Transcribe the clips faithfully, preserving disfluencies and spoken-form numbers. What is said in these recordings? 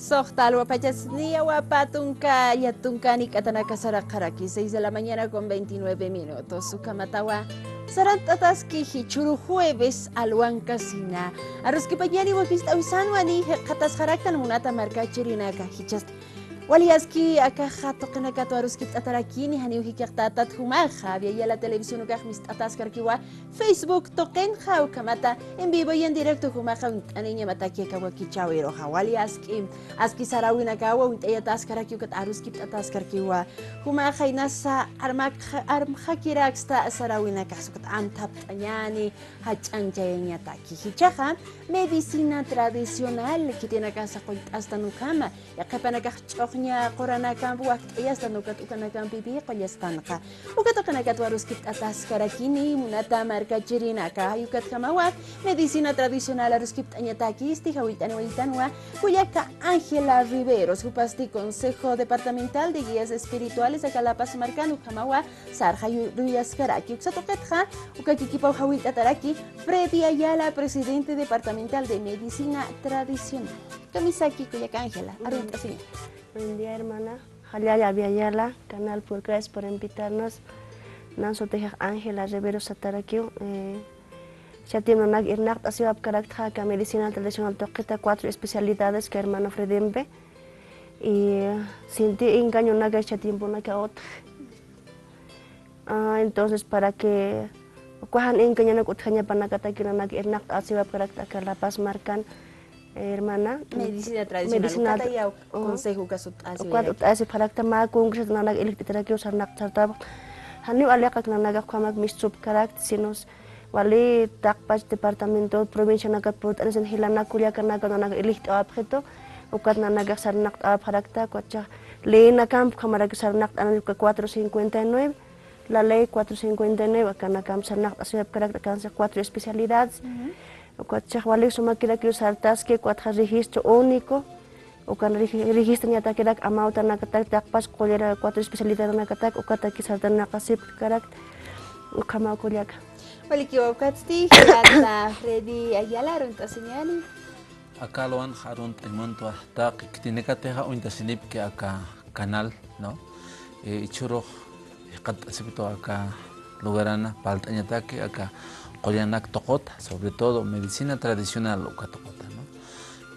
Soxta alwapachasniya, wapä tunka, llatunka nik'atanaka saraqaraki, seis de la mañana con veintinueve minutos. Ukhamatawa sarant'ataskiji jichhüru jueves alwankasina. Aruskipañani wakist'awisanwa ni jikxatasxaraktan munata markachirinaka, jichhasti wali aski akaxa tuqinakatwa aruskipt'atarakini, janiw jikiqtätat jumaxa, Via Yala televisión ukax mist'ataskarakiwa Facebook tuqinxa, ukhamata en vivo y en directo jumaxa uñt'aniñamataki aka wakichäwiruxa. Wali aski, aski saräwinakawa uñt'ayataskaraki ukat aruskipt'ataskarakiwa. Jumaxa inasa armak-, armxakiraksta saräwinakax ukat amthapt'añäni, jach'añchayañataki. Jichhaxa medicina tradicional khitinakasa qullt'astan ukhama, yaqhipanakax ch'uxña quranakamp wakt'ayastan ukat ukanakampipi qullastanxa. Ukat tuqinakatwa aruskipt'ataskarakini munata markachirinaka, ukatjamawa medicina tradicional aruskipt'añatakisti, jawillt'aniwaytanwa kullaka Ángela Riveros, jupasti Consejo Departamental de Guías Espirituales aka La Paz markan, ukhamawa sarxayuruyaskaraki. Uksa tuqitxa uka kikipaw jawillt'ataraki Freddy Ayala, presidente departamental de medicina tradicional. Kamisaki kullaka Ángela, arunt'asiña. Buen día, hermana. Jallalla Via Yala, canal Pur, gracias por invitarnos. Nan sutixa Ángela Riveros satarakiw, eh, jichha tiempo nanak irnaqt'asiwapkaraktxa aka medicina tradicional tuqita cuatro especialidades aka hermano Fredimpi. Y sinti engañonaka jichha tiemponaka utji. Ah, entonces, para que ukax jan engañonak utjañapanakataki nanak irnaqt'asiwapkarakta aka La Paz markan, eh, hermana. Medicina tradicional, medicina ukataya, ujú, consejo uka sut'asiwa, ukat ut'asipxarakta mä congreso nanak ilijt'itarakiw sarnaqt'asipxarakta. Janiw aliqak nanakax ukhamak mistsupkarakta, sino wali taqpach departamento, provincianakat purt'anisin jilanak kullakanaka nanak ilijt'awapxitu, ukat nanakax sarnaqt'awapxarakta, ukatchax leynakamp ukhamaraki sarnaqt'anan uka cuatro cincuenta y nueve, la ley cuatro cincuenta y nueve, akanakamp sarnaqt'asiwapkarakta, akansa cuatro especialidades. Ujú. Ukatchax wali sumakirakiw sartaski, ukatxa registro único, ukan regi-, registrañatakirak amawtanakatak, taqpas qullira cuatro especialidadnakatak, ukataki sartanaqasipkarakta, ukhamaw kullaka. Walikiwa ukatsti, jilata Freddy Ayala, arunt'asiñäni. Aka alwanxa arunt'añ muntwa taqi khitinakatixa uñtasinipki aka canal, ¿no? Eh, jichhürux jikxatasipktu aka lugarana parlt'añataki aka qullanak tuquta, sobre todo medicina tradicional uka tuquta, ¿no?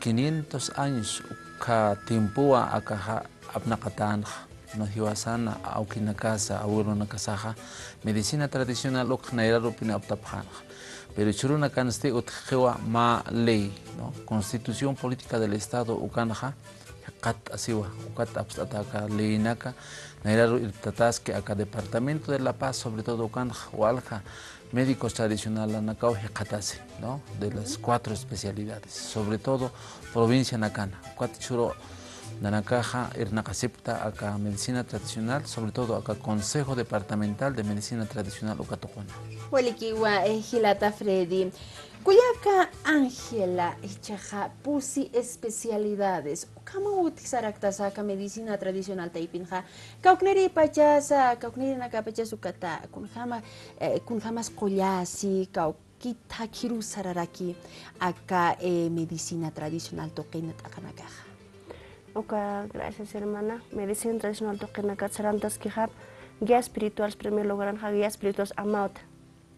Quinientos años uka tiempowa akaxa apnaqatänxa, ¿no? Jiwasana, awkinakasa, abuelonakasaxa, medicina tradicional ukx nayrarupini aptapxänxa. Pero jichhürunakansti utjkiwa mä ley, ¿no? Constitución Política del Estado ukanxa, jikxatasiwa, ukat apst'ata aka leynaka, nayraru irptataski aka departamento de La Paz, sobre todo ukanxa, walja médicos tradicionalanakaw jikxatasi, ¿no? De las cuatro especialidades, sobre todo provincianakana. Ukat jichhüru nanakaxa irnaqasipkta aka medicina tradicional, sobre todo aka Consejo Departamental de Medicina Tradicional uka tuquna. Walikiwa, eh, jilata Freddy. Kullaka Ángela, jichhaxa pusi especialidades, ukhamaw utjsaraktasa aka medicina tradicional taypinxa, kawkniripachasa, kawknirinakapachas ukata, kunjama, eh, kunjamas qullasi, kawkitha jiru sararaki aka, eh, medicina tradicional tuqina t'aqanakaxa. Uka, gracias, hermana. Medicina tradicional tuqinakat sarantaskixap guía espirituales, primer lugaranxa guía espirituales amawta.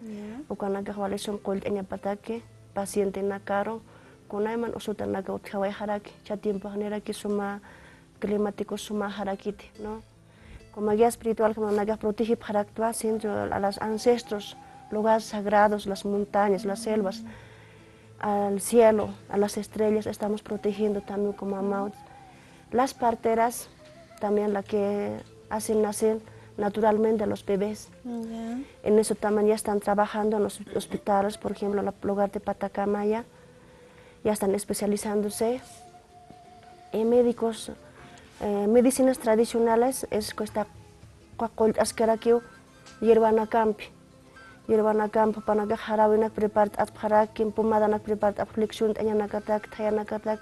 Ya. Ukanakax wali sum qullt'añapataki, pacientenakaru, kunayman usutanaka utjawayxaraki, jichha tiempox niraki suma climático sumaxarakiti, ¿no? Como guía espiritual, como nanakax protegipxaraktwa, centro a los ancestros, lugares sagrados, las montañas, las selvas, al cielo, a las estrellas, estamos protegiendo también como amawt. Las parteras, también la que hacen nacer naturalmente a los bebés. Ya. En eso también ya están trabajando en los hospitales, por ejemplo, la, lugar de Patacamaya, ya están especializándose. Eh, médicos, eh, medicinas tradicionales, es que está qullt'askarakiw hierbanakampi. Hierbanakampi, jupanakax jarawinak prepart'apxaraki, pomadanak prepart'apxaraki, flexion t'añanakatak, thayanakatak,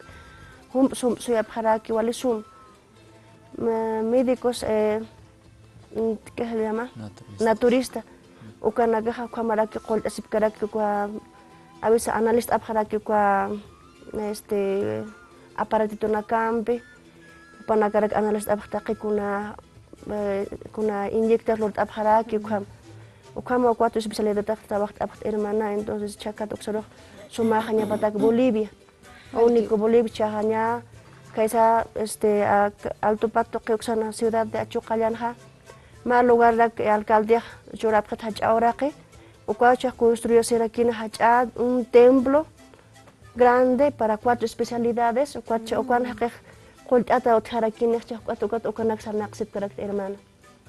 jump'sump'suyapxaraki, wali sum. Ma-, médicos, eh, mm, ¿qué se llama? Naturista. Naturista. Ukanakaxa ukhamaraki qullt'asipkaraki uka, a veces analist'apxaraki uka, este, aparatitunakampi, jupanakarak analist'apxtaki kuna, eh, kuna inyectar lurt'apxaraki, ukham. Ukham cuatro especialidadtaq trabajt'apxta hermana, entonces chhakat uksarux sumaxañapatak Bolivia. Único Bolivia chhaxaña, kaysa, este, a, Alto Pato tuqi uksana ciudad de Achuqallanxa, mä lugarrak alcaldex churapxit jach'a uraqi, ukaw chhax construyasirakina jach'a un templo grande para cuatro especialidades, ukat, ukan jaqix qullt'ata utjarakini, chhax ukat, ukat ukanak sarnaqsipkarakta, hermana.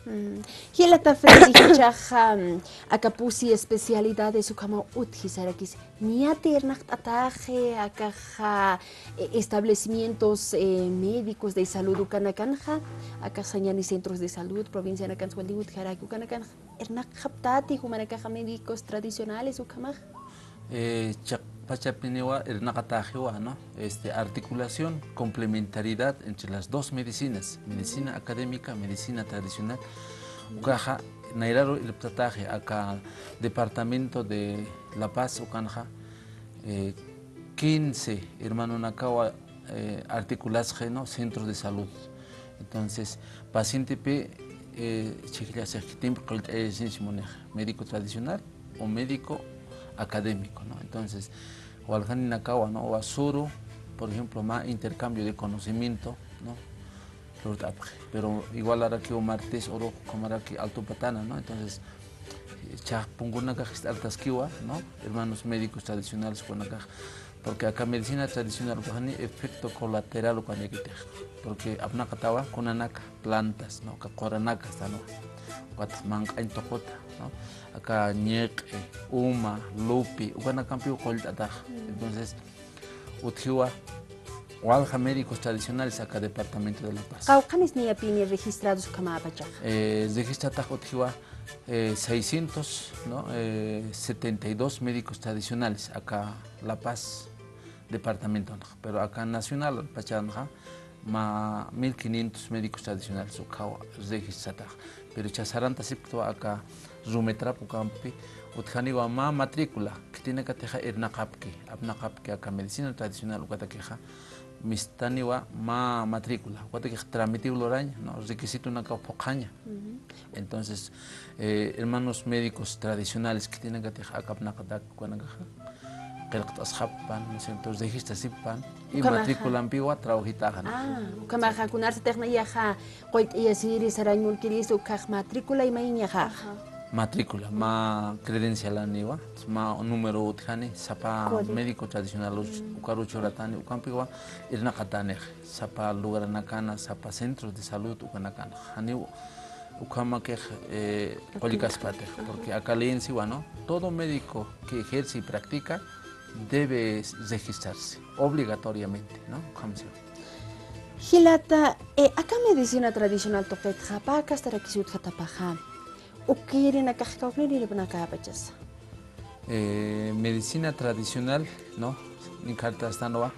Mm. Jilata Freddy, jichhaxa, mm, aka pusi especialidades ukhamaw utji sarakis. Niyati irnaqt'ataxi akaxa, e, establecimientos, e, médicos de salud ukanakanxa, akax sañani centros de salud, provincianakansa wali utjaraki ukanakanxa. Irnaqxaptati jumanakaxa médicos tradicionales ukhamax. Eh, chiqpachapiniwa irnaqataxiwa, ¿no? Este, articulación, complementariedad entre las dos medicinas, medicina académica, medicina tradicional. Ukaxa, nayraru irptataxi, aka departamento de La Paz, ukanxa, eh, quince hermanonakawa, eh, articulasxi, ¿no? Centros de salud. Entonces, pacientepi, eh, chhijllasix khitimpi qullt'ayasiñsa munix, médico tradicional o médico académico, ¿no? Entonces, waljaninakawa, ¿no? Wa suru, por ejemplo, mä intercambio de conocimiento, ¿no? Lurt'apxi. Pero igualarakiw martes urux ukhamaraki Alto Patana, ¿no? Entonces, eh, chhax punkunakax jist'artaskiwa, ¿no? Hermanos médicos tradicionales ukanakax. Porque aka medicina tradicional ukaxani efecto colateral ukanïkitix. Porque apnaqatawa kunanaka, plantas, ¿no? Aka quranaka, ¿no? Ukat manq'añ tuquta, ¿no? Aka ñiq'i, uma, lupi, ukanakampiw qullt'atax. Entonces, utjiwa walja médicos tradicionales aka departamento de La Paz. Qawqhanis niyapini registrados ukhamäpachaxa. Eh, registratax utjiwa, eh, seiscientos, ¿no? Eh, setenta y dos médicos tradicionales aka La Paz departamentonxa. Pero aka nacional pachanxa mä mil quinientos médicos tradicionales ukhaw registratax. Pero chhasarantasipktawa aka Rumetrap ukampi, utjaniwa mä matrícula, khitinakatixa irnaqapki, apnaqapki aka medicina tradicional ukatakixa, mistaniwa mä matrícula, ukatakixa tramitiw luraña, ¿no? Requisitonakaw phuqhaña. Entonces, eh, hermanos médicos tradicionales khitinakatixa aka apnaqatak ukanakaxa, qillqt'asxappan, ¿no es cierto? Registrasipan, y matriculampiwa trabajitaxan. Ah, ukhamaxa kunarsatix nayaxa qullt'ayasiri sarañ munkirisa ukkhax matrícula imañaxa. Ajá. Matrícula, mä credencialaniwa, mä número utjani, sapa médico tradicional ukaruw churatani, ukampiwa irnaqatanix, sapa lugaranakana, sapa centros de salud ukanakana. Janiw ukhamakix, eh, qullkaspatix, porque aka leyinsiwa, ¿no? Todo médico que ejerce y practica debe registrarse obligatoriamente, ¿no? Ukhamsiwa. Jilata, eh, aka medicina tradicional tuqitxa, pä kastarakis utjatapaxa, ukïrinakax kawknïr irpnakäpachasa. Eh, medicina tradicional, ¿no? Inkhartastanwa,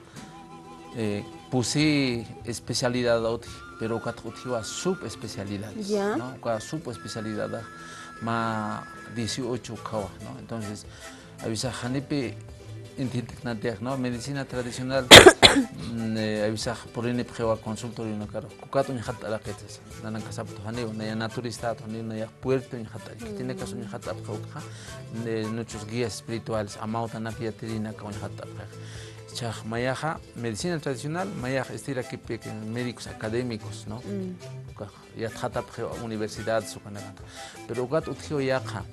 eh, pusi especialidad utji, pero ukat utjiwa subespecialidades, ¿no? Uka subespecialidad mä dieciocho ukhawa, ¿no? Entonces, awisax janipi entiendeknatix, ¿no? Medicina tradicional, mm, eh, awisax purinipxiwa consultorionakaru, ukat uñxatt'arakitasas. Nanakasaptu janiw, naya naturista, janiw, naya puerto uñxatt'ari. Khitinakas uñxatt'apxi ukxa, ne, nuchus guías espirituales, amawtanaka yatirinaka uñxatt'apxi. Chax mayaxa, medicina tradicional, mayaxa istirakipi médicos académicos, ¿no? Ukax yatxatapxi universidades ukanakana. Pero ukat utjiw yaqha,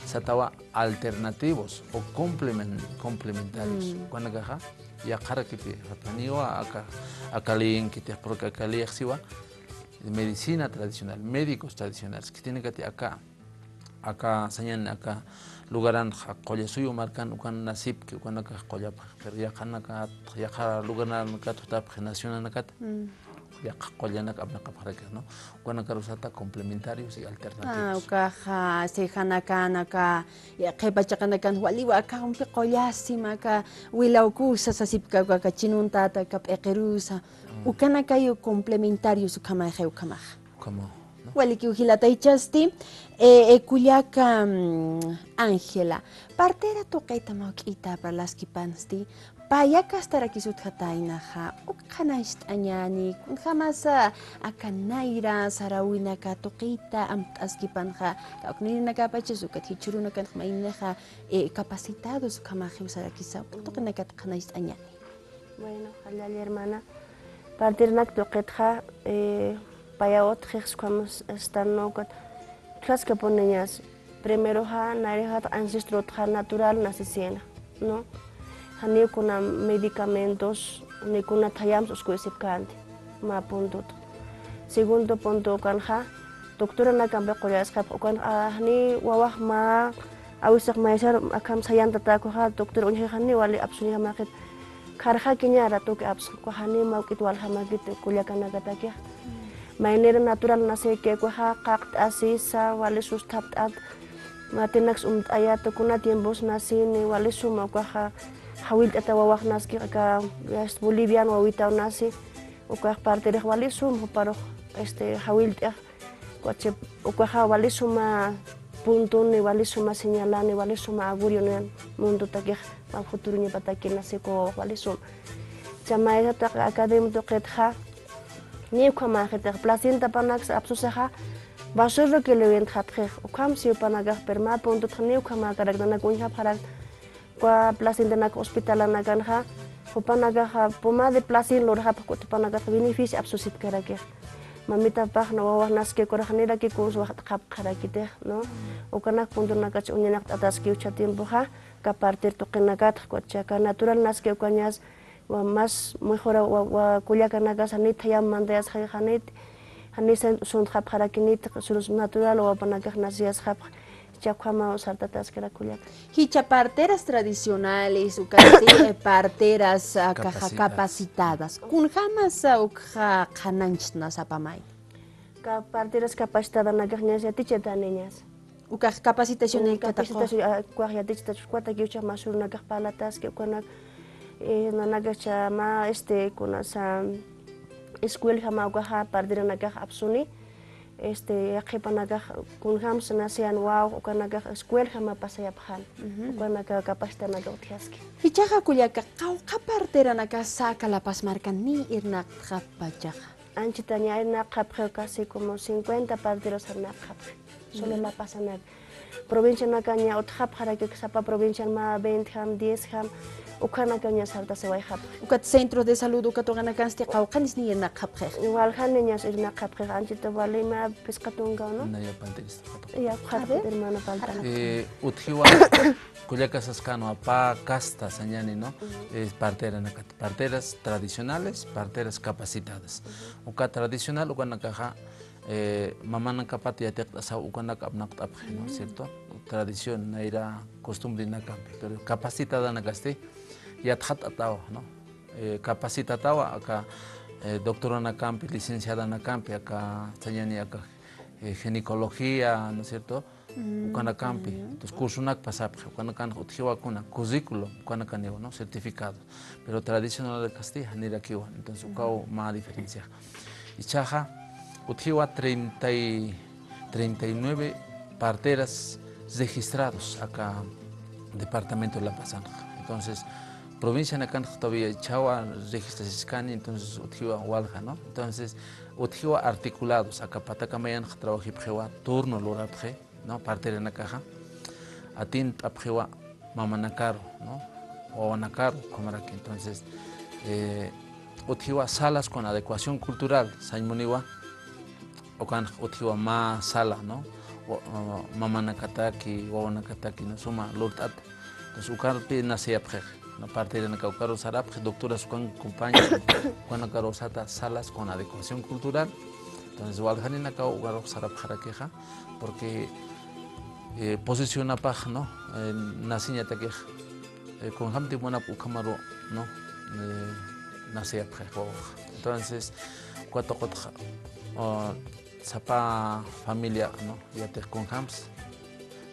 satawa alternativos o complemen-, complementarios. Ukanakaxa, yaqharakipi, janiwa aka, aka leyinkitix, porque aka leyix siwa, medicina tradicional, médicos tradicionales, khitinakati aka, aka sañani aka lugaranxa, qulla suyu markan ukan nasipki, ukanakax qullapxi, pero yaqhanaka, yaqha lugaranakat jutapxi, nacionanakat, yaqha qullanak apnaqapxarakix, ¿no? Ukanakarusata complementarios y alternativos. Ah, ukaxa, sijanakanaka, qhipa chiqanakan, waliwa aka jumpi qullasim, aka wilawkusa sasipka, aka chinuntata, aka p'iqirusa, ukanakayu complementarios ukhamaxa, ukhamaxa. Ukhama. Walikiw jilata jichhasti, eh, eh, kullaka, mm, Ángela, partera tuqita mä juk'ita parlaskipansti, paya kastarakis utjataynaxa, uk qhanañcht'añäni, kunjamasa aka nayra saräwinaka tuqita amt'askipanxa, kawknïrinakapachas ukat jichhürunakanx maynixa, eh, capacitados ukhamaxiw sarakisa, uk tuqinakat qhanañcht'añäni. Bueno, jallalla hermana. Parteranak tuqitxa, eh, paya utjix ukham s-, están, ¿no? Ukat utjaskapuniñas. Primeroxa, nayrïxat ancestrotxa natural nasisïna, ¿no? Janiw kuna medicamentos, ni kuna thayamsa uskuysipkänti. Mä puntut. Segundo punto ukanxa, doctoranakampi qullasxapxi, ukan, ah, jani wawax mä, awisax maysar akham sayantatäkuxa, doctor uñjay jani wali apsuñjamäkit. Kharxakiña ratuki apsa, ukax jani mä juk'it waljamäkit kullakanakatakix. Maynir natural nasïki ukaxa, qaqt'asisa, wali susthapt'at, matinaks umt'ayat, kuna tiempos nasïni, wali suma ukaxa, jawillt'ata wawax naski, aka, este, boliviano wawitaw nasi, ukax parterix wali sum, juparux, este, jawillt'ix, ukachi, ukaxa wali suma puntuni, wali suma señalani, wali suma agurioni mundotakix, mä futuruñapataki nasi ukax wali sum. Chamaysataq academia tuqitxa, ni ukhamäxitix, placentanaksa apsusaxa, basura que le wentxapxix, ukham si jupanakax, pero mä puntutxa ni ukhamäkarak, nanak uñjapxarak, Uka placentanak hospitalanakanxa, jupanakaxa puma de placenta lurxapxi, jupanakax beneficio apsusipkarakix. Mamitapax, no, wawax naski ukarux janiraki kunsa waxt'xapxarakitix, ¿no? Ukanak puntonakach uñanaqt'ataski ucha tiempoxa, aka parter tuqinakatxa, ukachi aka natural naski ukañas, wa más mejora, wa, wa kullakanakas janit thayam mantayasxi, janit, janit suntxapxarakinit, sürus natural, wawapanakax nasiyasxapxi, Jichha ukhamaw sartataskara kullaka. Jichha parteras tradicionales, ukasti, eh, parteras, ah, kaja Capacitadas. Capacitadas. Kunjamas, ah, ukxa qhanañcht'na sapamay. Ka-, parteras capacitadanakax ñas yatichitaniñas. Ukax capacitación Uka ikataqa. Capacitación, ah, ukax yatichitachu, ukat ukax mä sürunakax parlataski, ukanak, eh, nanakax mä, este, kunasa, escueljama ukaxa parteranakax apsuni. Este, yaqhipanakax kunjams nacian waw, ukanakax escueljama pasayapxän. Ujú. Ukanaka capacitanaka utjaski. Jichhaxa kullaka, qawqha parteranakasa aka La Paz markan ni irnaqxapxi pachaxa. Anchitaña irnaqxapxi, casi como cincuenta parteros irnaqxapxi. Solo La Paz anak. Provincianakaña utjapxaraki, sapa provincian mä veinte jam, diez jam, ukanakaña sartasiwayxapxi. Ukat centros de salud ukat uqanakansti qawqhanis ni irnaqxapxi. Waljaniñas irnaqxapxi, anchita wali mä phisqa tunkaw, ¿no? Naya palt'irista. Ya, A ver. Hermana palta. Eh, utjiwa, kullaka saskänwa pä casta sañäni, ¿no? Eh, parteranakat, parteras tradicionales, parteras capacitadas. Uka tradicional, ukanakaxa, eh, mamanakapat yatiqt'asaw ukanak apnaqt'apxi, ¿no es cierto? Tradición, nayra costumbrinakampi, pero capacitadanakasti yatxatatawa, ¿no? Eh, capacitatawa aka, eh, doctoranakampi, licenciadanakampi, aka sañäni aka, eh, ginecología, ¿no es cierto? Ukanakampi. Entonces, cursonak pasapxi, ukanakan utjiwa kuna, currículum, ukanakaniwa, ¿no? Certificado. Pero tradicionalakasti janirakiwa. Entonces, ukaw mä diferencia. Jichhaxa, utjiwa treinta y, treinta y nueve parteras registrados aka departamento de La Pazanxa. Entonces, provincianakanxa todavía jichhawa registrasiskani, entonces, utjiwa walja, ¿no? Entonces, utjiwa articulados, aka pataka mayanxa trabajipxiwa turno lurapxi, ¿no? Parteranakaxa. Atint'apxiwa mamanakaru, ¿no? Wawanakaru, ukhamaraki. Entonces, eh, utjiwa salas con adecuación cultural, sañ muniwa, ukan utjiwa mä sala, ¿no? Wa-, uh, mamanakataki, wawanakataki, ¿no? Suma lurt'at. Entonces, ukarpi nasiyapxix, ¿no? Parteranaka ukaru sarapxi, doctoras ukan compañía, ukanakaru sata salas con adecuación cultural. Entonces, waljaninakaw ukaru sarapxarakixa, porque, eh, posicionapax, ¿no? Eh, nasiñatakix, eh, kunjamtï munap ukhamaru, ¿no? Eh, nasiyapxix wawax. Entonces, uka tuqitxa, o, sapa familia, ¿no? Yatix kunjams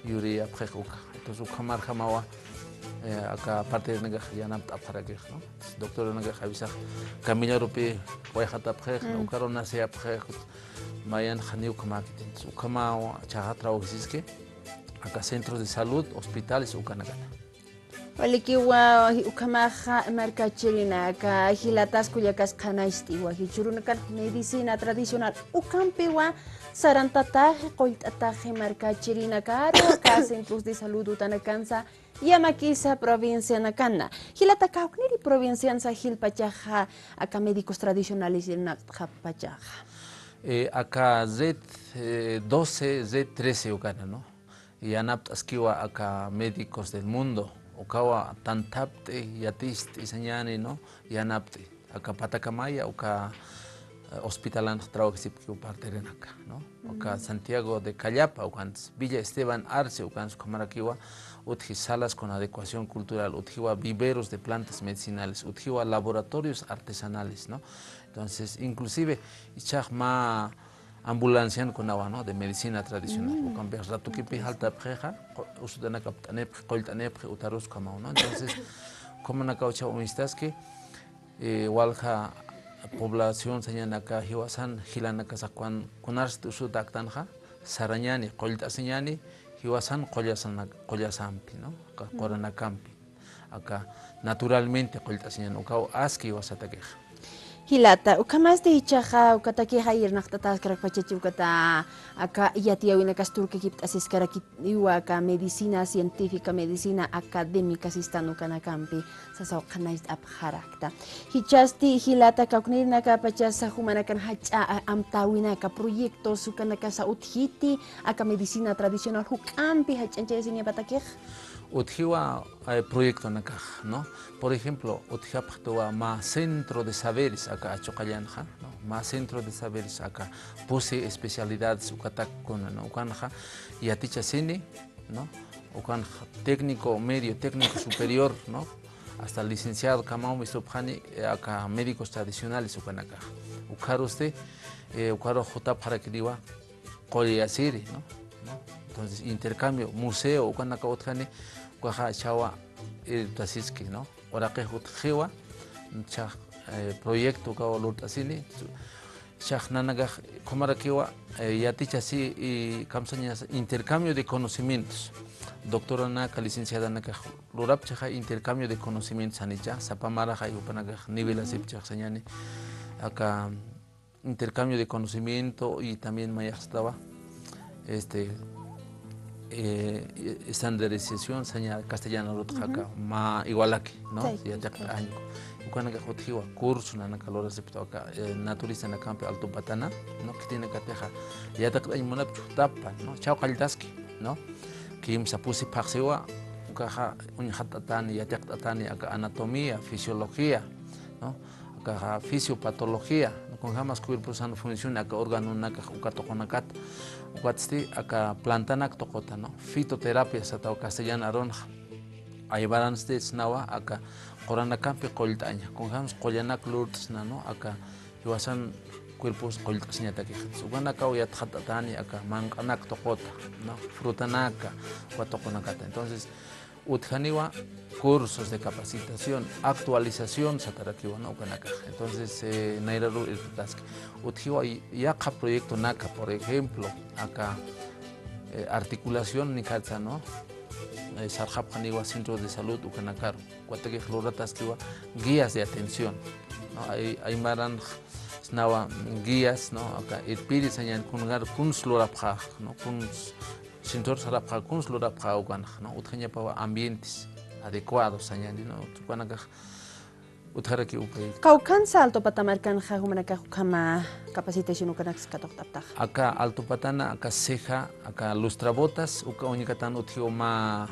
yuriyapxix uka. Entonces, ukhamarjamawa, eh, aka parteranakax yanapt'apxarakix, ¿no? Doctoranakax awisax camillarupi wayxatapxix, ¿no? Ukaru nasiyapxix, Mayan janiw ukhamäkiti. Ukhamaw chhaxa trawajisiski, aka centros de salud, hospitales, ukanakana. Walikiwa, ukhamaxa markachirinaka, jilatas kullakas qhanañcht'iwa, jichhürunakan medicina tradicional ukampiwa sarantataxi, qullt'ataxi markachirinakaru, aka centros de salud utanakansa, yamakisa provincianakanna. Jilata, kawkniri provinciansa jilpachaxa, aka médicos tradicionales irnaqt'xapachaxa. Eh, aka red, eh, doce, red trece ukana, ¿no? Yanapt'askiwa aka médicos del mundo. Ukawa tanthapt'i, yatist'i sañäni, ¿no? Yanapt'i. Aka Patakamaya, uka, eh, hospitalanx trawajisipkiw parterinaka, ¿no? Uka Santiago de Callapa, ukansa, Villa Esteban Arce, ukansa ukhamarakiwa, utji salas con adecuación cultural, utjiwa viveros de plantas medicinales, utjiwa laboratorios artesanales, ¿no? Entonces, inclusive, ichhax mä ambulancian kunawa, ¿no? De medicina tradicional. Ukampi ratukipi jaltapxixa, qu-, usutanakapt'anipxi, qullt'anipxi, utarus ukhamaw, ¿no? Entonces, ukhamanakaw chhaw uñstaski, eh, walja población sañanaka jiwasan jilanakasa kun-, kunarsti usutäktanxa, sarañäni, qullt'asiñäni, jiwasan qullasan-, qullasampi, ¿no? Aka quranakampi. Aka naturalmente qullt'asiñäni, ukaw aski jiwasatakixa. Jilata, ukhamasti jichhaxa, ukatakixa irnaqt'ataskarakpachachi ukata, aka yatiyäwinakas turkakipt'asiskarakiwa aka medicina científica, medicina académica sistan ukanakampi, sasaw qhanañcht'apxarakta. Jichhasti jilata, kawknirinakapachasa jumanakan jach'a, a, amtäwinaka, proyectos ukanakasa utjiti, aka medicina tradicional juk'ampi jach'añchayasiñapatakixa. Utjiwa, eh, proyectonakax, ¿no? Por ejemplo, utjapxtuwa mä centro de saberes aka Achuqallanxa, ¿no? Mä centro de saberes aka pusi especialidades ukatak kuna, ¿no? Ukanxa yatichasini, ¿no? Ukanxa técnico medio, técnico superior, ¿no? Hasta licenciado kamaw misupxani, eh, aka médicos tradicionales ukanakax. Ukharusti, eh, ukharux jutapxarakiniwa, qulliyasiri, ¿no? ¿No? Entonces, intercambio, museo, ukanaka utjani, ukaxa chhawa, eh, irptasiski, ¿no? Uraqix utjiwa, chhax, eh, proyecto ukaw lurt'asini, chhax nanakax ukhamarakiwa, eh, yatichasi, y kamsañas intercambio de conocimientos. Doctoranaka, licenciadanakax lurapchixa intercambio de conocimientos janicha, sapa maraxa jupanakax nivelasipchixa sañäni, aka intercambio de conocimiento y también mayaxstawa, este, eh, estandarización, saña castellano lurt'xaka, mä igualaki, ¿no? Sí, yatiqt'añku. Ukanakax utjiwa curso nanaka lurasipxta aka, eh, naturistanakampi Alto Patana, ¿no? Khitinakatixa yatiqt'añ munapchi jutapa, ¿no? Chhaw qalltaski, ¿no? Kimsa pusi phaxsiwa, ukaxa uñxatt'atani, yatiqt'atani aka anatomía, fisiología, ¿no? Aka fisiopatología, kunjamas cuerposan funciona aka organonakax uka tuqunakata, ukatsti aka plantanak tuquta, ¿no? Fitoterapia sataw castellan arunxa. Aymaransti sasnawa aka quranakampi qullt'aña, kunjamas qullanak lurt'sna, ¿no? Aka jiwasan cuerpos qullt'asiñatakixta. Ukanakaw yatxatt'atani aka manq'anak tuquta, ¿no? Frutanaka, uka tuqunakata. Entonces, utjaniwa cursos de capacitación, actualización satarakiwa, ¿no? Ukanakax. Entonces, eh, nayraru irptaski. Utjiwa y-, yaqha proyectonaka, por ejemplo, aka, eh, articulación nikhatsa, ¿no? Eh, sarxapxaniwa centros de salud ukanakaru. Ukatakix lurataskiwa guías de atención, ¿no? Ay-, aymaran sasnawa guías, ¿no? Aka irpiri sañäni kunjar kuns lurapxä, ¿no? Kuns sintur sarapxä, kuns lurapxä ukanx, ¿no? Utjañapawa ambientes adecuados sañäni, ¿no? Ukanakax utjaraki uka. Kawkhansa Alto Patana markanxa jumanakax ukhama capacitación ukanaksa katuqt'aptaxa. Aka Alto Patana, aka Ceja, aka Lustrabotas, uka uñkatan utjiw mä